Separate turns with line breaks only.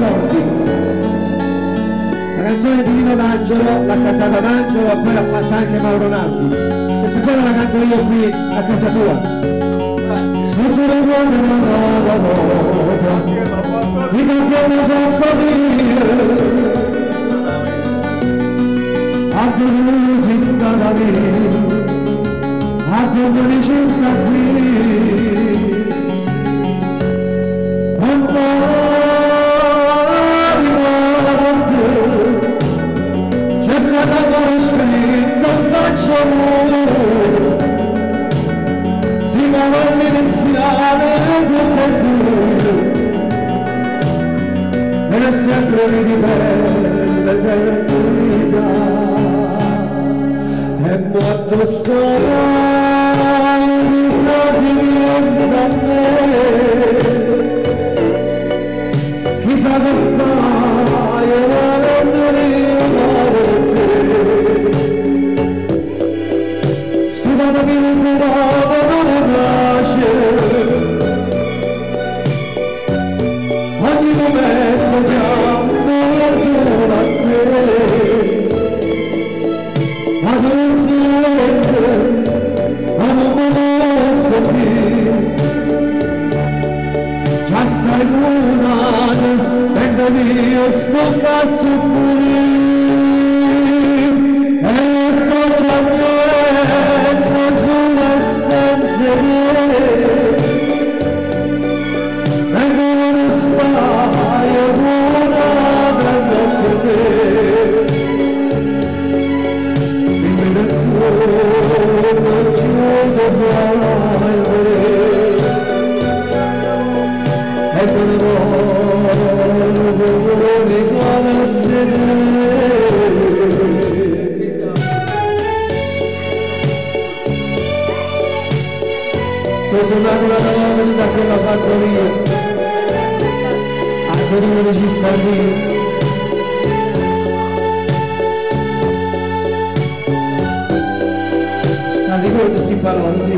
ricordi. La canzone di Nino D'Angelo l'ha cantata D'Angelo e poi l'ha fatta anche Mauro Naldi. Questa sera la canto io qui a casa tua. Se tu ricordi una volta, di che abbiamo fatto dire, a dove si sta da me, a dove ci sta qui. Un po' di morte, c'è stata ancora scritta un bacio di cavalli iniziale tutte e due, e sempre mi dipende l'eternità. E morto sto mi sta senza a me, chissà che fai, la vendere te. Stufato mi trovo non mi piace, ogni momento chiamo solo a te. Ma tu non senti, ma non mi posso più. Già stai lunata, mentre io sto a soffrire, e sto piangendo sulle stanze mie. Mentre non stai ancora per me. Mi vedo solo, chiudo fai vedere. E con il sono tornato una volta da quella fattoria, a dove ci sta lì. La ricordo si parole, sì.